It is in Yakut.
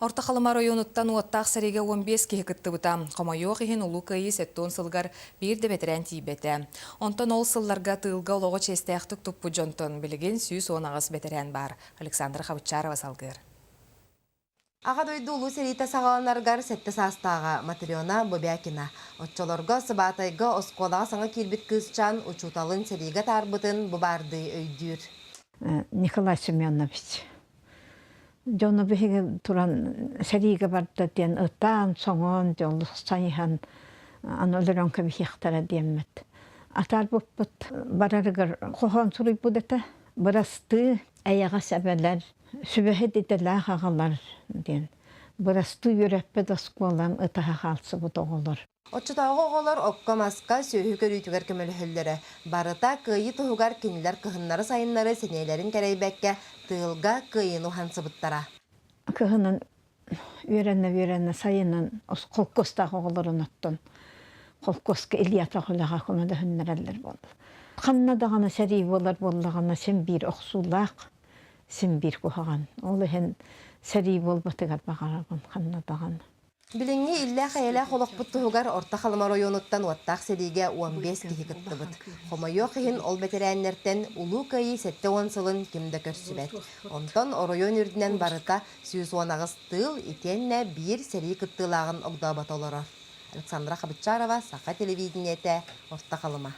Орто Халыма оройуонуттан уоттаах сэриигэ 15 киһи кыттыбыта. Хомойуох иһин, Улуу Кыайыы 70 сылыгар биир да бэтэрээн тиийбэтэ. Онтон ол сылларга тыылга олоҕу чиэстээхтик туппут дьонтон билигин 118 бэтэрээн баар. Александра Хабычарова салгыыр. Аҕа дойду Улуу сэриитэ саҕаланарыгар сэттэ саастааҕа Матрена Бобякина. Оччолорго Сыбаатайга оскуолаҕа саҥа киирбит кыысчаан учууталын сэриигэ таарбытын бу баардыы өйдүүр. Николай Семенович дьону биһиги туран сэриигэ барда диэн ытаан, соҥоон, дьолу сайыһан аны өлөрөн кэбиһиэхтэрэ диэммит. Атаарбыппыт барарыгар хоһоон суруйбут этэ. Бырастыы эйэҕэс эбэлэр, сүбэһит идэлээх аҕалар диэн. Бырастыы үөрэппит оскуолам ытаһа хаалсыбыт оҕолор. Оччотооҕу оҕолор окко-маска, сүөһү көрүүтүгэр көмөлөһөллөрө. Барыта кыайыы туһугар кинилэр кыһыннары-сайыннары сэниэлэрин кэрэйбэккэ тыылга кыайыыны уһансыбыттара. Кыһынын үөрэнэ-үөрэнэ сайынын холкуостаах оҕолорун оттон холкуоска Ильятах үлэҕэ көмөлөһүннэрэллэр буолла. Ханна даҕаны сэрии буолар буоллаҕына син биир охсуулаах, син биир куһаҕан. Ол иһин сэрии буолбатыгар баҕарабын ханна даҕаны. Билиҥҥи иллээх-эйэлээх олохпут туһугар Орто Халыма оройуонуттан уоттаах сэриигэ 15 киһи кыттыбыт. Хомойуох иһин, ол бэтэрээннэртэн Улуу Кыайыы 70 сылын ким да көрсүбэт. Онтон оройуон үрдүнэн барыта 118 тыыл итиэннэ биир сэрии кыттыылааҕын огдообото олорор. Александра Хабычарова, Саха телевидениетэ, Орто Халыма.